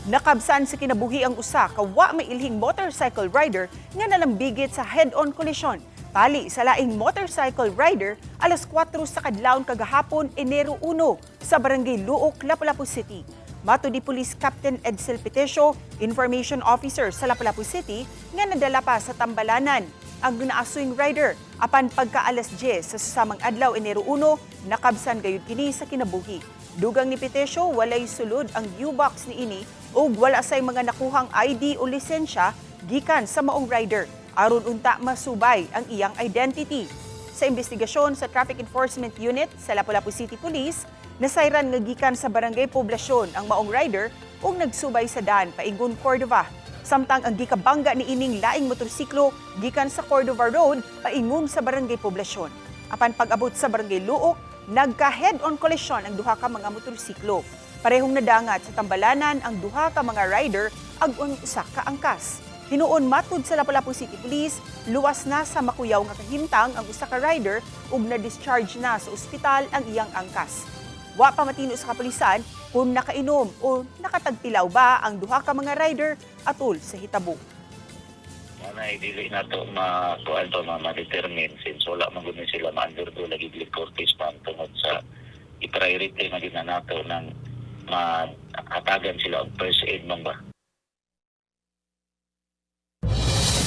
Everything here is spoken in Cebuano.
Nakabsan sa kinabuhi ang usa ka wa may ilhing motorcycle rider nga nalambigit sa head-on collision tali sa laing motorcycle rider alas 4 sa kadlawon kagahapon, Enero 1, sa Barangay Looc, Lapu-Lapu City. Matud ni Police Captain Edsel Petecio, Information Officer sa Lapu-Lapu City, nga nadala pa sa tambalanan ang naasuyng rider apan pagka alas 10 sa susamang adlaw, Enero 1, nakabsan gayud kini sa kinabuhi. Dugang ni Petecio, walay sulod ang U-box ni ini ug wala say mga nakuhang ID o lisensya gikan sa maong rider aron unta masubay ang iyang identity. Sa investigasyon sa Traffic Enforcement Unit sa Lapu-Lapu City Police, nasayran nga gikan sa Barangay Poblacion ang maong rider ug nagsubay sa daan paingon Cordova. Samtang ang gikabangga ni ining laing motorsiklo gikan sa Cordova Road paingon sa Barangay Poblacion. Apan pag-abot sa Barangay Looc, nagka head-on collision ang duha ka mga motorsiklo. Parehong nadangat sa tambalanan ang duha ka mga rider ug ang usa ka angkas. Hinuon, matud sa Lapu-Lapu City Police, luwas na sa makuyaw nga kahimtang ang usa ka rider ug na-discharge na sa ospital ang iyang angkas. Wa pa matino sa kapulisan kung nakainom o nakatagtilaw ba ang duha ka mga rider atul sa hitabo. Ana dili nato ma kuan to ma-determine since wala man gud ni sila ma-undergo lagi liquor test pa tungod sa i-priority na gid na nato nang mahatagan sila og first aid man ba.